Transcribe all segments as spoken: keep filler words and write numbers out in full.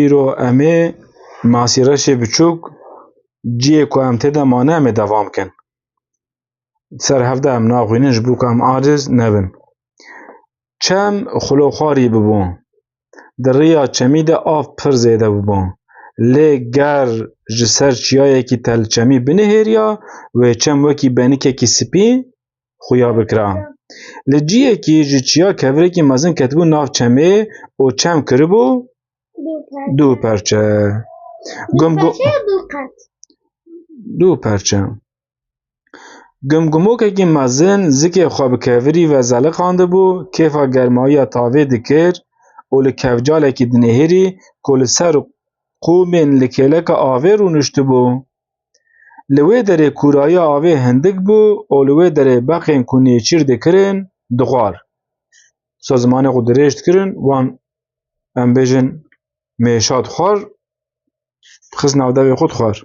Îro em ê Masî Reşê Biçûk ciyê ku em tê de mane em ê devam kin. Ser hev de em naxwînin ji bo ku em aciz nebin. Çem xuloxwarî bibû. Di riya çemî de av pir zêde bûbû. Lê ger ji ser çiyayekî telçemî binihêriya, wê çem wekî benikekî spî xuya bikira. Li ciyekî ji çiya kevirekî mezin ketibû nav çemê û çem kiribû dû perçe. Dû perçe ya dû qat? Dû perçe. Gumgumokekî mezin zikê xwe bi kevirî ve zeliqandibû, kêfa germayiya tavê dikir û li kevcalekî dinihêrî ku li ser qûmên li kêleka avê rûniştibû. Li wê derê kûrayiya avê hindik bû û li wê derê beqên ku nêçîr dikirin, dixwar. Wisa zimanê xwe dirêj dikirin, wan, em bêjin, mêşa dixwar, dixist nav devê xwe dixwar.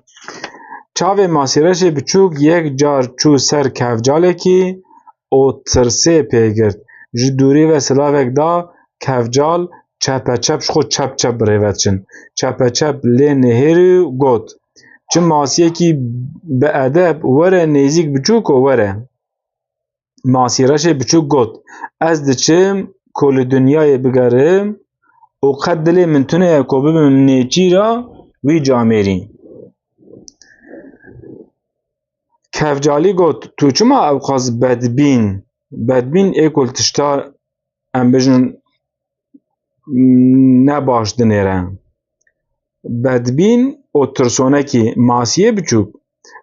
Çavê Masîreşê Biçûk yek car çû ser kevcalekî û tirsê pê girt. Ji dûrî ve silavek da, kevcal çepeçep ji xwe çep çep bi rê ve diçin. Çepeçep lê nihêrî û got, "Çi masiyekî bi edeb, were nêzîk Biçûko, were." Masîreşê Biçûk got, "Ez diçim ku li dinyayê bigerim û qet dilê min tune ye ku bibim nêçîra wî camêrî." Kevcalî got, "Tu çima ewqas bedbîn, bedbîn ê ku li tişta, em bêjin, ne baş dinêre?" Bedbîn û tirsonekî Masiyê Biçûk.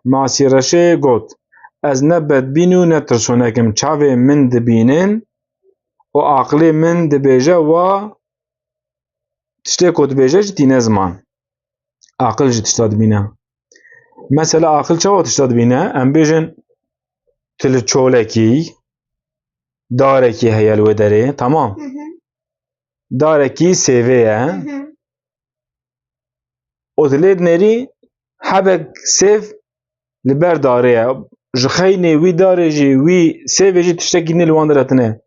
Masîreşê got, "Ez ne bedbîn û ne tirsonek im. Çavê min dibînin û aqilê min dibêje wa tiştê ku dibêje jî tîne ziman." Aqil jî tişta dibîne. Mesela aqil çawa tişta dibîne? Em bêjin tu li çolekî, darekî heye li wê derê, tamam. Hı hı. Darekî sêvê ye. Hı hı. Û tu lê dinêrî hebek sêv li ber darê ye. Ji xeynê wî darê jî, wî sêvê jî tiştekî nî li wan derê tune.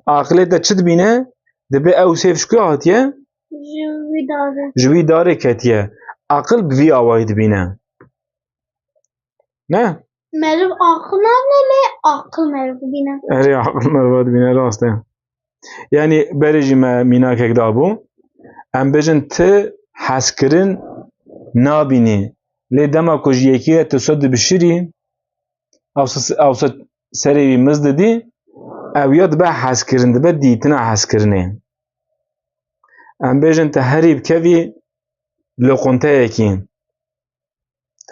Aqilê te çi dibîne? Dibe ew sêv ji ku hatiye? Ji wî darê. Ji wî darê ketiye. Aqil bi vî awayî dibîne. Ne? Meriv aqil nabîne lê aqil meriv dibîne. Erê, aqil meriva dibîne, rast e. Yanî berê jî me mînakek dabû. Em bêjin ti hezkirin nabînî. Lê dema ku ji yekî re tu so dibişirî, ewsa, ewsa serê wî miz didî, ew ya dibe hezkirin, dibe dîtina hezkirinê. Em bêjin tu herî bikevî li qunteyekî.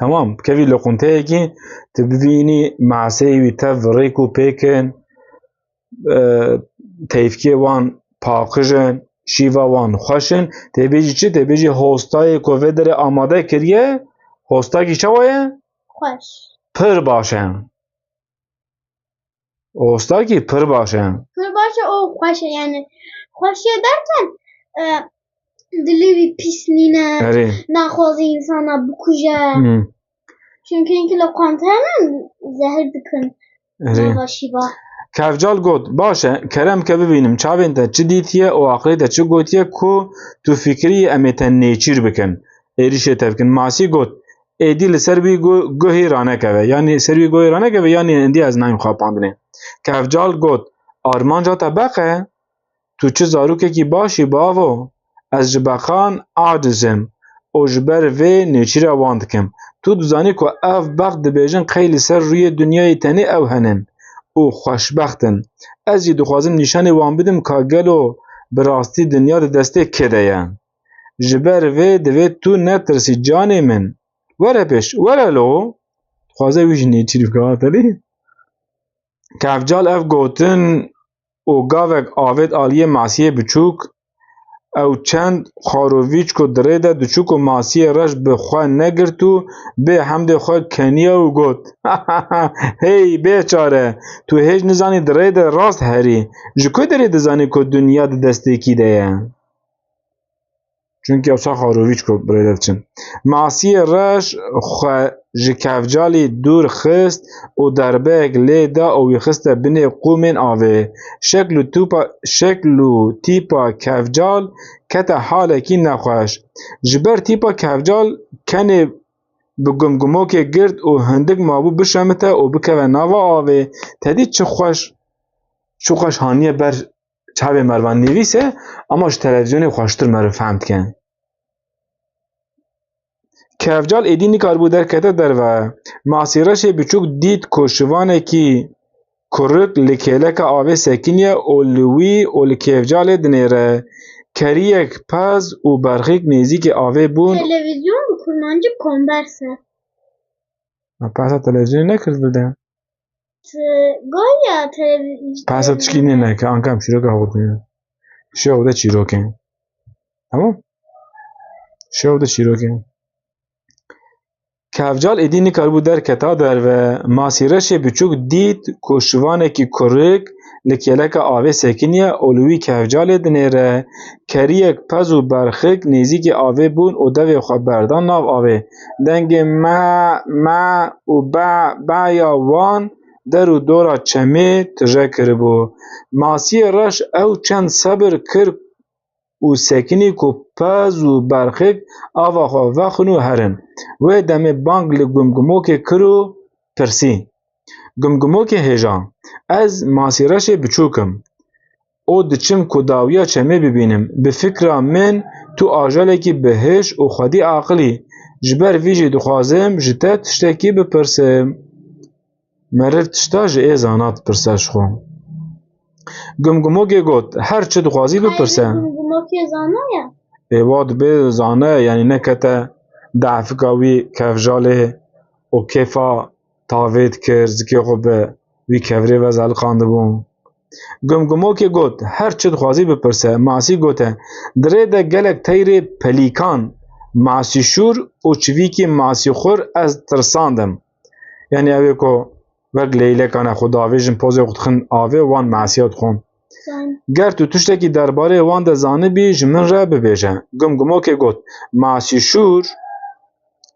Tamam, bikevî li qunteyekî, tu bibînî maseyê wî tev rêk û pêk in, e, teyfkê wan paqij in, şîva wan xweş in. Tê bêjî çi? Tê bêjî hostayê ku vê derê amade kiriye, hostakî çawa ye? Xweş. Pir baş e. Hostakî pir baş e. Pir baş e û xweş e, yani xweş e derken, e, dilê wî pîs nîne, Erê. Naxwaze însana bikuje. Hmm. Çünkü hinkî li qanteyan zehir dikin. Erê. Nava şîva. Kevcal got, "Baş e, kerem ke bibînim çavên te çi dîtiye û aqilê te çi gotiye ku tu fikirî em ê te nêçîr bikin, êrîşê te bikin." Masî got, "Êdî li ser wî gu-, guhî ranekeve, yanî ser wî guhî ranekeve, yanî êdî ez nayêm xapandinê." Kevcal got, "Armanca te beq e? Tu çi zarokekî baş î bavo? Ez ji beqan aciz im û ji ber vê nêçîra wan dikim. Tu dizanî ku ev beq dibêjin qey li ser rûyê dinyayê tenê ew henin û xweşbext in. Ez jî dixwazim nîşanê wan bidim ka gelo bi rastî dinya di destê kê de ye. Ji ber vê divê tu netirsî canê min. Were pêş, were lo." Dixwaze wî jî nêçîr bike, ha, tenê. Kevcal ev gotin û gavek avêt aliyê Masiyê Biçûk. Ew çend xwarovîç ku di rê de diçûk û Masiyê Reş bi xwe negirt û bê hemdê xwe keniya û got, "Hey bêçare, tu hêj nizanî di rê de rast herî. Ji ku derê dizanî ku dinya di destê kî de ye?" Çunkî ewsa xarovî çiko bi rê de diçin. Masiyê reş xwe ji kevcalî dûr xist û derbeyek lê da û wî xiste binê qûmên avê. Şekl û tûpa, şekl û tîpa kevcal kete halekî nexweş. Ji ber tîpa kevcal kenê bi gumgumokê girt û hindik mabû bişemite û bikeve nava avê. Te dî çi xweş, çi xweş haniye ber çavê merivan nivîse, ama ji televîzyonê xweştir meriv fehm dike. Kevcal êdî nikaribû derkete derve. Masîreşê biçûk dît ku şivanekî kurik li kêleka avê sekiniye û li wî û li kevcalê dinêre. Keriyek pez û berxîk nêzîkî avê bûn. Televîzyon bi kurmancî konbers e. Ma behsa televîzyonê nekird bi de. Goya televîzyon. Behsa tişkî nê neke, anka em çîroka xwe dixwînin. Şêx de çîrokên. Tamam? Şêx de çîrokên. Kevcal êdî nikaribû derketa derve. Masîreşê biçûk dît ku şivanekî kurik li kêleka avê sekiniye û li wî kevcalê dinêre. Keriyek pez û berxik nêzîkî avê bûn û devê xwe berdan nav avê. Dengê me, me û be, be ya wan der û dora çemê tije kiribû. Masiyê reş ew çend sebir kir û sekinî ku pez û berxik ava xwe vexwin û herin. Wê demê bang li gumgumokê kir û pirsî. Gumgumokê hêja. Ez Masîreşê biçûk im. Û diçim ku dawiya çemê bibînim. Bi fikra min tu ajalekî bi hêş û xwedî aqil î. Ji ber vî jî dixwazim ji te tiştekî bipirsim. Meriv tişta ji ê zana dipirse ji xwe. Gumgumokê got, her çi dixwazî bipirse. Gumgumokê zana ye? Ê, wa dibe zana ye, yanî nekete dehfika wî kevjalê û kêfa tavê dikir, zikê xwe bi wî kevirê ve zeliqandibû. Gumgumokê got, her çi dixwazî bipirse. Masî gote, di rê de gelek teyrê pelîkan, masîşûr û çivîkê masîxur ez tirsandim. Yanî ew ê ku wek leylekan e xwe davêjin, pozê xwe dixin avê, wan masiya dixwin. Ger tu tiştekî derbarê wan de zanibî, ji min re bibêje. Gumgumokê got, masîşûr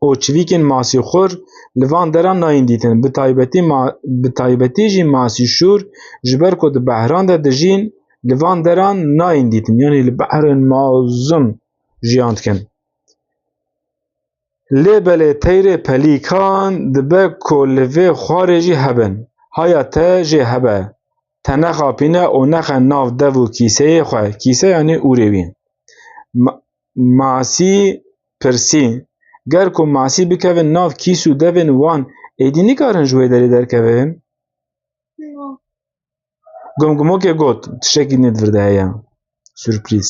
û çivîkên masîxur li van deran nayên dîtin. Bi taybetî ma-, bi taybetî jî masîşûr, ji ber ku di behran de dijîn, li van deran nayên dîtin. Yanî li behrên mezin jiyan dikin. Lê belê teyrê pelîkan dibe ku li vê xwarê jî hebin. Haya te jê hebe. Te nexapîne û nexe nav dev û kîseyê xwe. Kîse yanî ûrê wî. Ma-, Masî pirsî. Ger ku masî bikevin nav kîs û devên wan, êdî nikarin ji wê derê derkevin? Gumgumokê got, tiştekî nê di vir de heye. Surprîz.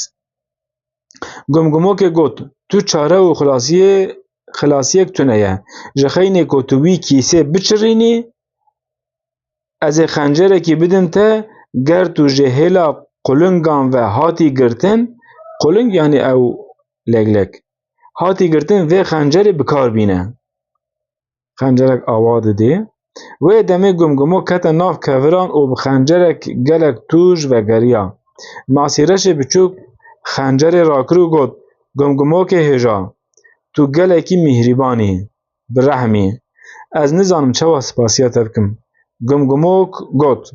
Gumgumokê got, tu çare û xilasiyê, xilasiyek tune ye. Ji xeynê ku tu wî kîsê biçirînî, ez ê xencerekî bidim te, ger tu ji hêla qulingan ve hatî girtin, quling yanî ew leglek, hatî girtin, vê xencerê bi kar bîne. Xencerek awa didê. Wê demê Gumgumo kete nav keviran û bi xencerek gelek tûj vegeriya. Masîreşê biçûk xencerê rakir û got, Gumgumokê hêja, tu gelekî mîhrîban î, bi rehm î. Ez nizanim çawa spasiya te bikim. Gumgumok got,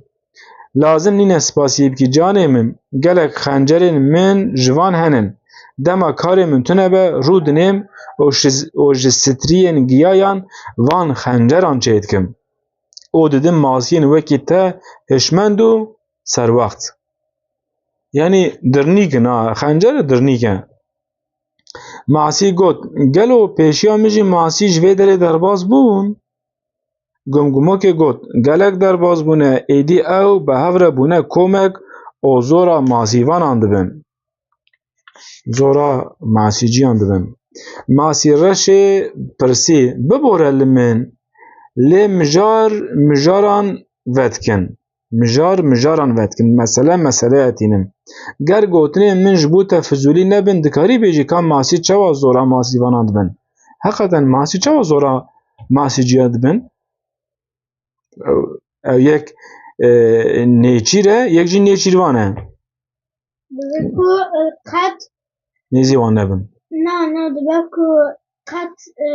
Lazim nîne spasiyê bikî canê min, gelek xencerên min ji van henin. Dema karê min tune be, rû dinêm û ji, û ji striyên giyayan van xenceran çêdikim. Û didim masiyên wekî te hişmend û serwext. Yanî dirnîk in, ha, xencer dirnîk e. Masî got, Gelo pêşiya min jî masî ji vê derê derbas bûn? Gumgumokê got, Gelek derbas bûne, êdî ew bi hev re bûne komek û zora masîvanan dibin. Zora masîciyan dibin. Masîreşê pirsî, Bibore li min, lê mijar mijaran vedikin. Mijar mijaran vedikin. Mesele meseleyê tînin. Ger gotinên min ji bo te fizûlî nebin, dikarî bêjî ka masî çawa zora masîvanan dibin? Heqeten masî çawa zora masîciya dibin? Ew, ew yek, e, nêçîr e, yek jî nêçîrvan e. Divê ku, e, qet Nêzî wan nebin. Dibe ku qet, e,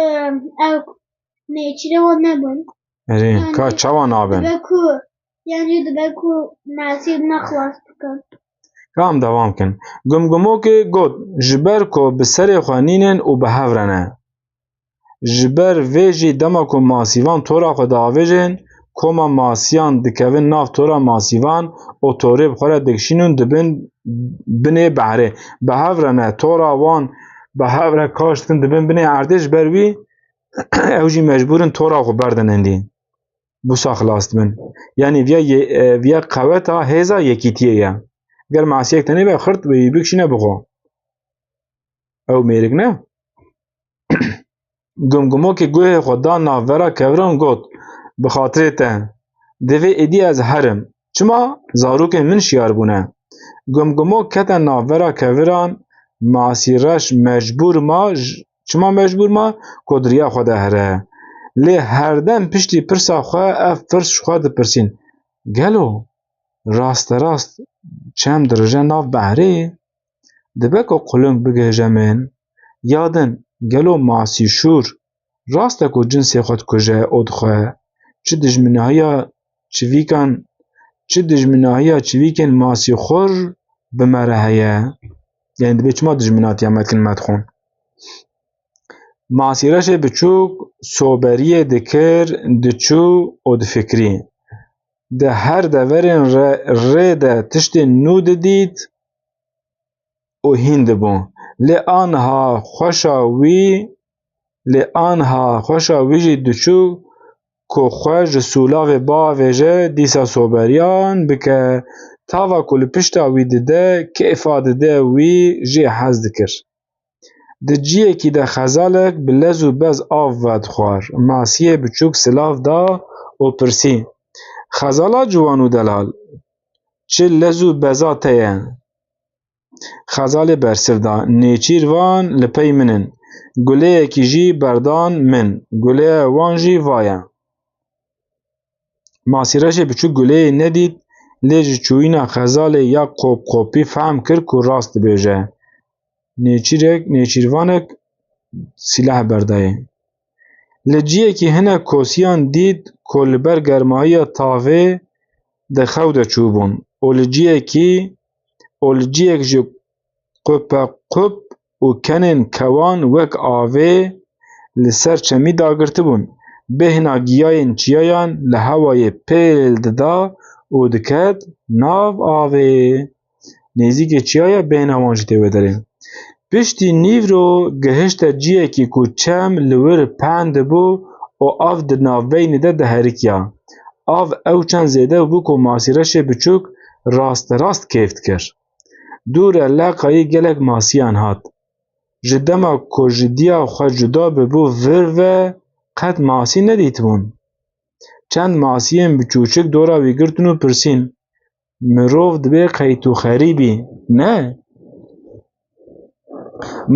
e, ew nêçîrê wan nebin. Erê, Yani ka çawa nabin? Dibe ku, yani dibe ku Mesîh ne xilas bikin. Ka em devam kin. Gumgumokê got, ji ber ku bi serê xwe nînin û bi hev re ne. Ji ber vê jî dema ku masîvan tora xwe diavêjin, koma masiyan dikevin nav tora masîvan û torê bi xwe re dikişînin dibin binê behrê. Bi hev re ne, tora wan bi hev re kaş dikin dibin binê erdê, ji ber wî ew jî mecbûr in tora xwe berdin hindî. Busa xilas dibin. Yanî viya yê-, e, viya qeweta hêza yekîtiyê ye. Ger masiyek tenê be xirt wê bikişîne bi xwe. Ew mêrik ne? Gumgumokê guhê xwe da navbera keviran got, bi xatirê te, divê êdî ez herim. Çima? Zarokên min şiyar bûne. Gumgumok kete navbera keviran, Masîreş mecbûr ma, j-, çima mecbûr ma? Ku di riya xwe de here. Lê herdem piştî pirsa xwe ev pirs ji xwe dipirsîn. Gelo rasterast çem dirije nav behrê? Dibe ku quling bigihije min. Ya din, gelo Masî Şûr rast e ku cinsê xwe dikuje û dixwe? Çi dijminahiya çivîkan, çi dijminahiya çivîkên Masî Xur bi me re heye? Yanî dibê çima dijminatiya me dikin, me dixwin? Masîreşê biçûk soberiyê dikir, diçû û difikirî. Di her deverên re-, rê de tiştên nû didît û hîn dibû. Lê anha xweşa wî, lê anha xweşa wî jî diçû ku xwe ji sûlavê biavêje, dîsa soberiyan bike. Tava ku li pişta wî dide, kêfa dide wî, jê hez dikir. Di ciyekî de xezalek bi lez û bez av vedixwar. Masiyê biçûk silav da û pirsî, "Xezala ciwan û delal, çi lez û beza te ye?" Xezalê bersiv da, "Nêçîrvan li pey min in. Guleyekî jî berdan min. Guleya wan jî va ye." Masîreşê biçûk guleyê nedît, lê ji çûyîna xezalê ya qopqopî fehm kir ku rast dibêje. Nêçîrek, nêçîrvanek sîleh berdayê. Li ciyekî hinek kosiyan dît ku li ber germahiya tavê di xew de çûbûn û li ciyekî, û li ciyek jî qupequp û kenên kewan wek avê li ser çemî dagirtibûn. Bêhna giyayên çiyayan li hewayê pêl dida û diket nav avê. Nêzîkê çiyaya bêhna wan jî tê wê derê. Piştî nîvro gihişte ciyekî ku çem li wir pendibû û av di navbeynê de diherikiya. Av ew çend zêde bû ku Masîreşê biçûk rasterast kêf dikir. Dû re leqayî gelek masiyan hat. Ji dema ku ji diya xwe cuda bibû vir ve qet masî nedîtibûn. Çend masiyên biçûçik dora wî girtin û pirsîn, "Mirov dibê qeyt û xerîbî, ne?"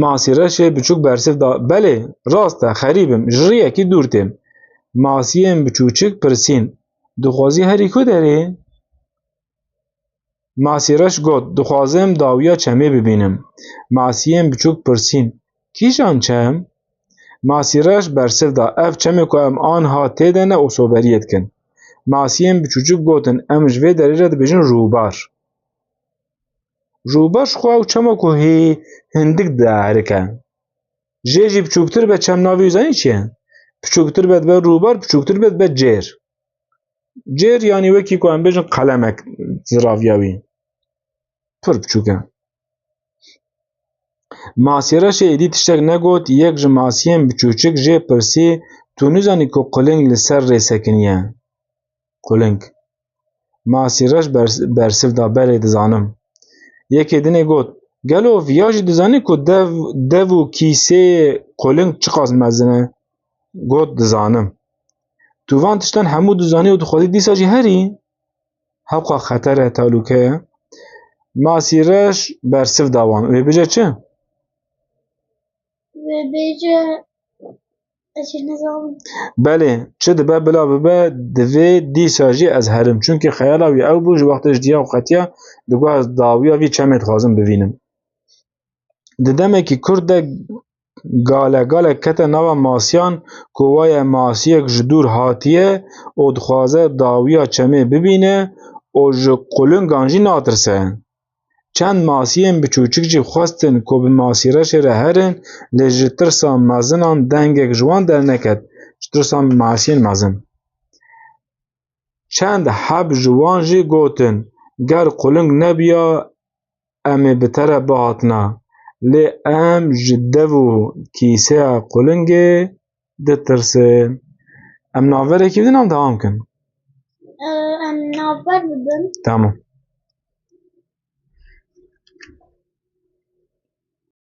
Masîreşê biçûk bersiv da, "Belê, rast e, xerîb im, ji riyekî dûr têm." Masiyên biçûçik pirsîn, "Dixwazî herî ku derê?" Masîreş got, "Dixwazim dawiya çemê bibînim." Masiyên biçûk pirsîn, "Kîjan çem?" Masîreş bersiv da, "Ev çemê ku em anha tê de ne û soberiyê dikin." Masiyên biçûçik gotin, "Em ji vê derê re dibêjin rûbar." Rûbar ji xwe ew çema ku hê hindik diherike. Jê jî biçûktir be çem navê wî zanî çi ye? Biçûktir be dibe rûbar, biçûktir be dibe cêr. Cêr, yanî wekî ku em bêjin qelemek ziraviya wî. Pir biçûk e. Masîreşê êdî tiştek negot, yek ji masiyên biçûçik jê pirsî, "Tu nizanî ku quling li ser rê sekiniye?" Quling. Masîreş bers-, bersiv da, "Belê dizanim." Yekê dinê got, "Gelo viya jî dizanî ku dev, dev û kîsê quling çiqas mezin e?" Got, "Dizanim." "Tu van tiştan hemû dizanî û dixwazî dîsa jî herî?" Hewqa xeter e, talûke ye. Masîreş bersiv da wan. Wê bêje çi? Wê bêje, ez jî nizanim. Belê, çi dibe bila bibe, divê dîsa jî ez herim. Çunkî xeyala wî ew bû, ji wextê ji diya xwe qetiya, digot, "Ez dawiya vî çemê dixwazim bivînim." Di demekî kurt de galegalek kete nava masiyan ku wa ye masiyek ji dûr hatiye û dixwaze dawiya çemê bibîne û ji qulingan jî natirse. Çend masiyên biçûçik jî xwestin ku bi masîreşê re herin, lê ji tirsa mezinan dengek ji wan derneket. Ji tirsa masiyên mezin. Çend heb ji wan jî gotin, ger quling nebiya, em ê bi te re bihatina, lê em ji dev û kîseya qulingê ditirsin. Em navberekî bidin, em dewam kin. Em navber bidin. Tamam.